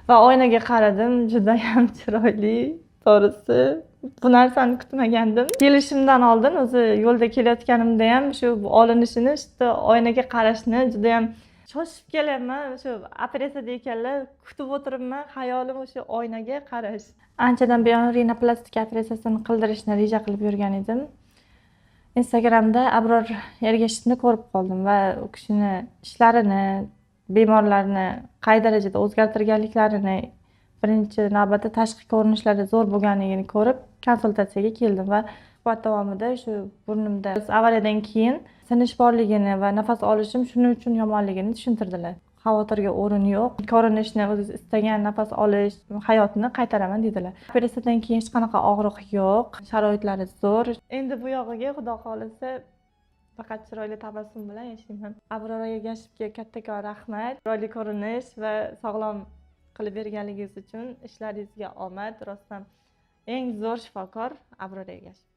Va oynaga qaradim, judayam chiroyli, to'g'risi. Bu narsani kutmagandim. Kelishimdan oldin, o'zi yo'lda kelayotganimda ham shu olinishini, shu oynaga qarashni judayam shoshib kelyapman. Shu operatsiyada ekanlar, kutib o'tiribman, xayolim o'sha oynaga qarash. Anchadan buyon rinoplastika operatsiyasini qildirishni reja qilib yurgan edim. Instagramda Abror Ergashevni ko'rib qoldim va u kishini ishlarini, bemorlarni qay darajada o'zgartirganliklarini, birinchi navbatda tashqi ko'rinishlari zo'r bo'lganligini ko'rib konsultatsiyaga keldim va suhbat davomida shu burnimda avariyadan keyin sinish borligini va nafas olishim shuning uchun yomonligini tushuntirdilar. Xavotirga o'rin yo'q. Ko'rinishni, o'zingiz istagan nafas olish hayotni qaytaraman dedilar. Operatsiyadan keyin hech qanaqa og'riq yo'q, sharoitlari zo'r. Endi bu yog'iga Xudo xohlasa faqat chiroyli tabassum bilan yashayman. Abror Ergashevga kattakon rahmat. Chiroyli ko'rinish va sog'lom qilib berganligingiz uchun ishlaringizga omad. Rostdan eng zo'r shifokor Abror Ergashev.